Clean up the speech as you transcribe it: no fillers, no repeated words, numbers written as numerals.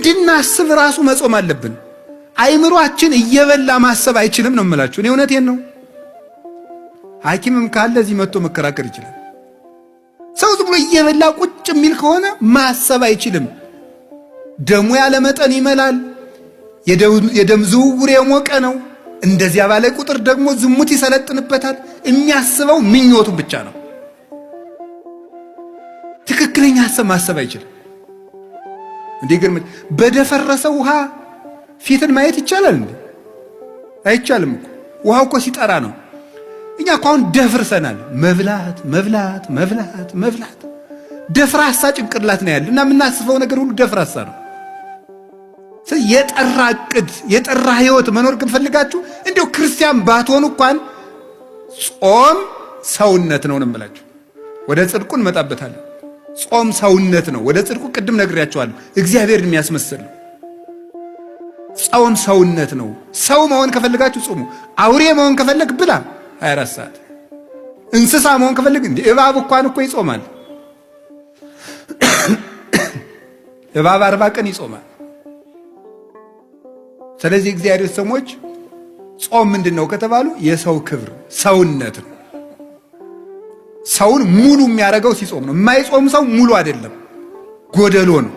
እንድናስብ ራሱ መጾም አለብን። አይምሯችን እየበላ ማሰብ አይችልም ነው የምላችሁ። እኔ እውነቴን ነው። ሐኪምም ካለ እዚህ መጥቶ መከራከር ይችላል። ሰው ዝም ብሎ እየበላ ቁጭ የሚል ከሆነ ማሰብ አይችልም። ደሙ ያለ መጠን ይመላል። የደም ዝውውር የሞቀ ነው። እንደዚያ ባለ ቁጥር ደግሞ ዝሙት ይሰለጥንበታል። የሚያስበው ምኞቱን ብቻ ነው። ትክክለኛ ሀሳብ ማሰብ አይችልም። እንዴ ግርም፣ በደፈረሰ ውሃ ፊትን ማየት ይቻላል እንዴ? አይቻልም እኮ። ውሃው እኮ ሲጠራ ነው። እኛ እኮ አሁን ደፍርሰናል። መብላት፣ መብላት፣ መብላት፣ መብላት። ደፍራሳ ጭንቅላት ነው ያለ እና የምናስበው ነገር ሁሉ ደፍራሳ ነው። የጠራ እቅድ፣ የጠራ ህይወት መኖር ግን ፈልጋችሁ እንዲሁ ክርስቲያን ባትሆኑ እንኳን ጾም ሰውነት ነው ነው የምላችሁ። ወደ ጽድቁ እንመጣበታለን። ጾም ሰውነት ነው። ወደ ጽድቁ ቅድም ነግሬያችኋለሁ። እግዚአብሔርን የሚያስመስል ነው። ጾም ሰውነት ነው። ሰው መሆን ከፈለጋችሁ ጹሙ። አውሬ መሆን ከፈለግ ብላ 24 ሰዓት። እንስሳ መሆን ከፈለግ እንደ እባብ እንኳን እኮ ይጾማል። እባብ 40 ቀን ይጾማል። ስለዚህ እግዚአብሔር ሰሞች ጾም ምንድን ነው ከተባሉ የሰው ክብር ሰውነት ነው። ሰውን ሙሉ የሚያደርገው ሲጾም ነው። የማይጾም ሰው ሙሉ አይደለም፣ ጎደሎ ነው።